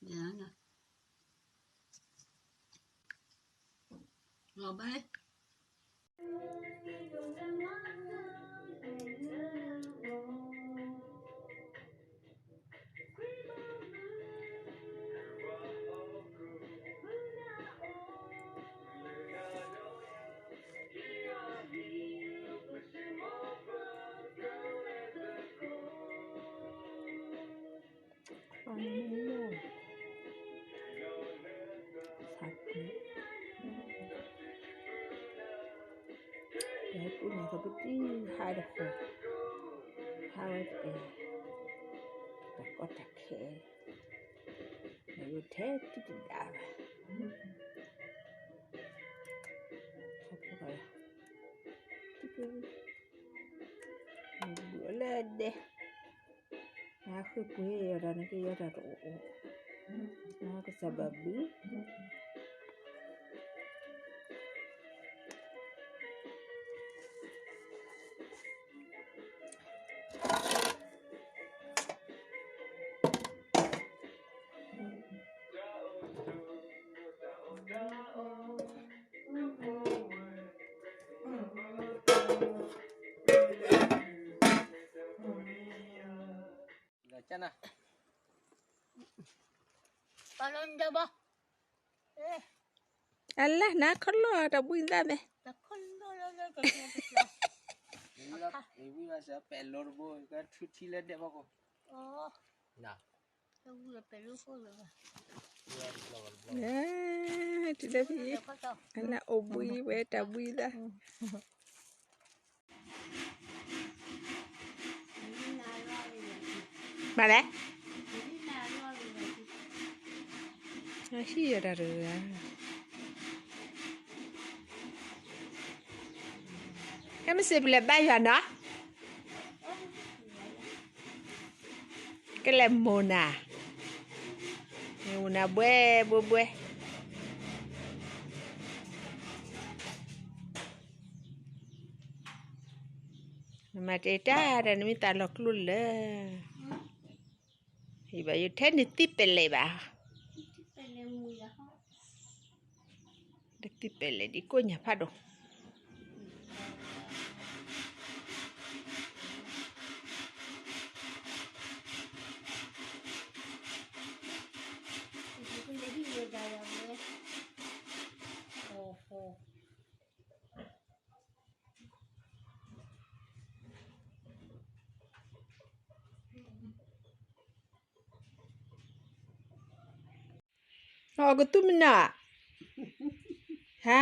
နီၢ်ဘဲဂၤ ပူၤနၤသပတံၢ်ဟါဒီးဃီ, ဟါဝဲတအဲၣ်, တၢ်ကီတၢ်ခဲ, ယထဲတံၢ်တဒါဘၣ်, တံၢ်ပူၤလၢဒဲ နဃ့ပှ့ၤယီၤတၢ် နကယီၤတၢ်တအိၣ်အိၣ်, နကစၢ်ဘၣ်ဘုး အလၢနၤခီလီၤတၢ်ဘှံးသၣ်မဲာ်, ပဲာ်လိတဘိ ကထူထံလၢဒဲးဖီခိၣ်, တုၤလၢဖဲအံၤ အလၢအိၣ်ဘှံးဝဲတၢ်ဘှံးသၣ် မၤလဲၣ်, ဟံၣ်ယတၢ်တဂၤ, ဟဲမ့ၢ်စ့ၢ်ပလဲၤဘါယွၤနီၤ, ကလဲၤမိၢ်နၤ, မိၢ်နၤဘှဲဘှဲဘှဲ နမၤတ့ၢ်တၢ်ဒီးနမ့ၢ်သးလီၤကျိလၢာ်, ယဘၣ်ယိၣ်ထဲန့ၣ်သံပဲာ်လဲၣ်ဘၣ်, တသံပဲာ်လဲၣ်ဒ်ကိးညၣ်ဖးဒိၣ် အီၣ်ကသူမနုၤ, ဟါ,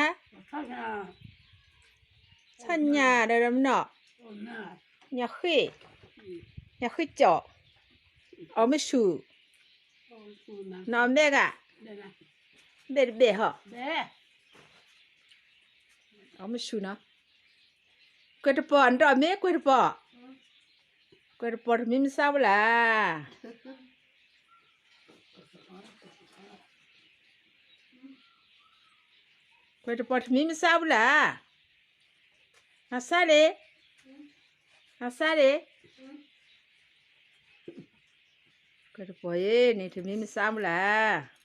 ဆီညၣ်ဒီးမနုၤ, ညၣ်ဃ့ၢ်, ညၣ်ဃ့ၢ်ကၠီၣ်, အီၣ်မ့ၢ်ဆူၣ်, နီၢ်မဲဂၤ, ဘဲၣ်တဘဲၣ်ဟီ, အီၣ်မ့ၢ်ဆူၣ်နီၤ, ကွဲးတပီၤ နတအီၣ်မ့ၢ်ကွဲးတပီၤ, ကွဲးတပီၤတမံၤမ့ၢ်စါဝဲလၢ ကွဲးတပီၤတမံၤမ့ၢ်စါဝဲလၢ, အစါလ့, အစါလ့, ကွဲးတပီၤအံၤန့ၣ် တမံၤမ့ၢ်စါဝဲလၢ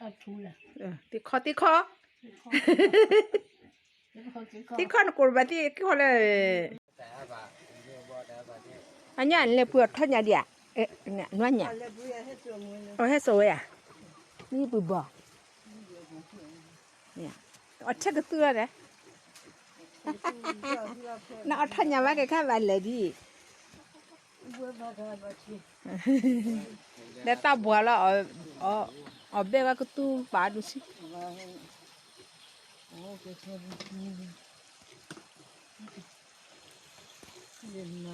သ့ၣ်ခီသ့ၣ်ခီ, သ့ၣ်ခီနကိးဘၣ်သ့ၣ်ခီလၢ အညၣ်လဲၤပှ့ၤအီၤထီၣ်ညၣ်ဒံးဧါ, နွါညၣ်, အဟဲစိာ်ဝဲဧါ, မ့ၢ်ပှ့ၤဘီၣ်, အီၣ်ထဲကသူလီၤဒီး, နအီၣ်ထီၣ်ညၣ်ဘၣ်ကဲခါဘၣ်လဲၤဒံး, ဒီးတၢ်ဘှါလီၤ, အီၣ်ဘဲၣ်ဝဲကသူပာ်ဒိၣ်ဆံ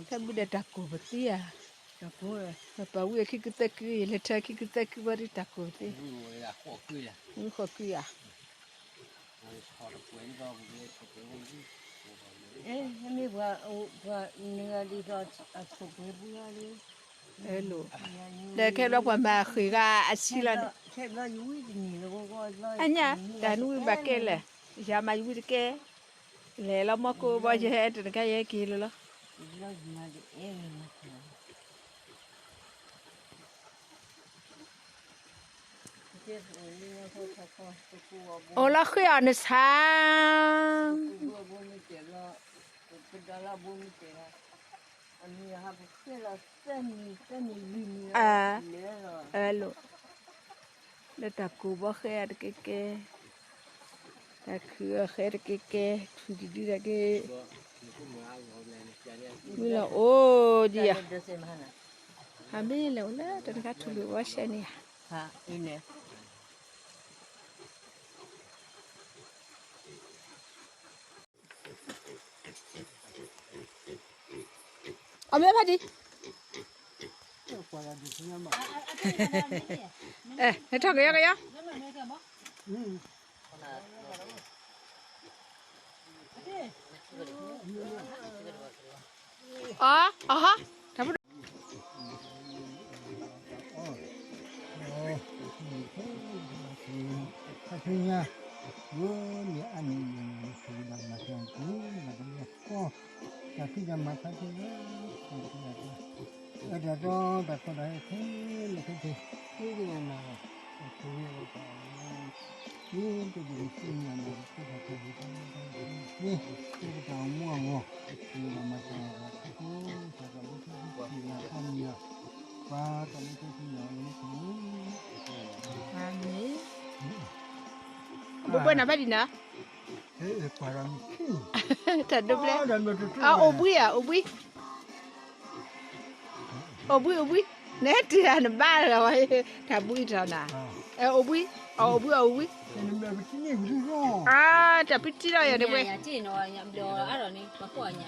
ဖဲဘုဒီးတၢ်ကိၢ်ပသံဧါ, ပပာ်ဝံၣ်အခံကသၢကု, ယလဲၤထၢခံကသၢကုဘၣ်ဒီးတၢ်ကိၢ်ပသံ, ဝံၣ်ဃီကုဧါ, ဝံၣ်ဃီကုဧါ, ဝံၣ်ဃီကုဧါ. အဲ မ့ၢ်ပှၤ ပှၤနဂၤဒ်သိးအဆိးပှဲၤပူၤလီၤလံ. အဲလိၤ, ဒီးခဲဘျီပှၤမၤဃံးဂၤအဆံလီၤန့ၣ်, အညၣ် တၢ်နွံဘၣ်ကဲလဲၣ်, ယၤမၤယဝံၣ်တကဲ, လဲၤလီၤမီၢ်ကိၢ်ဘီယဟဲတနကါယဟဲက့ၤလၢလီၤ. အိၣ်လီၤဃ့အီၤနဆါ, အလိၤ, လၢတၢ်ကိးဘီဃဲအီၤတကဲကဲ, တၢ်ခုးအီၤဃဲတကဲကဲ, ထူၣ်တဒုတက့ၢ်, ဝံၤလီၤအိၣ်ဒံးဧါ, ဟးမ့ၢ်လဲၤအိၣ်လၢတနကါထူၣ်လိာ်ဘီဆဲန့ၣ်ဧါ. အမ့ၢ်ဖးဒံး, ဟဲထီၣ်ကယီကယီ, အီ အီဟီ, တၢ်ဖိဒိၣ် ခါဆူညါ, ယိၤန့ၣ်အါန့ၢ်န့ၣ် ဆိၣ်ဂ့ၤဘၣ်မၤစၢၤပူၤ မၤကမၣ်ကီ, တၢ်ဖံးတၢ်မၤခါဆူညါ, အဲၣ်ဒိးတီတၢ်ကီတၢ်ခဲခဲလၢာ်ခဲဆ့, ဃ့ကညးနၤလီၤ, ဆိၣ်ဂ့ၤဘၣ်တၢ်အီၤ, ယိၤတဒိၣ်ဆူညါန့ၣ် ဃ့တၢ်ခဲလၢာ်ခဲဆ့, ဃ့ကတၢ်အိၣ်မူအဂီၢ်, ဆိၣ်ဂ့ၤဘၣ်မၤစၢၤအီၤ, ပှၤတၢ်မူထူစံးလီၤ ပှၤတၢ်မူထူစံးလီၤ, အၤမ့ၣ်, ဘိးဘၣ်နၤဖးဒံးနၤ, တၢ်ဒိးဘျဲ, အအိၣ်ဘှံးဧါ အိၣ်ဘှံး, အိၣ်ဘှံး အိၣ်ဘှံး, နဟဲတုၤနဘၣ်လီၤ, တၢ်ဘှံးထီၣ်နၤ, အိၣ်ဘှံး, အအိၣ်ဘှံး အအိၣ်ဘှံး, အါ တၢ်ဖံးတံၢ်လီၤယၤတဝဲ, အါ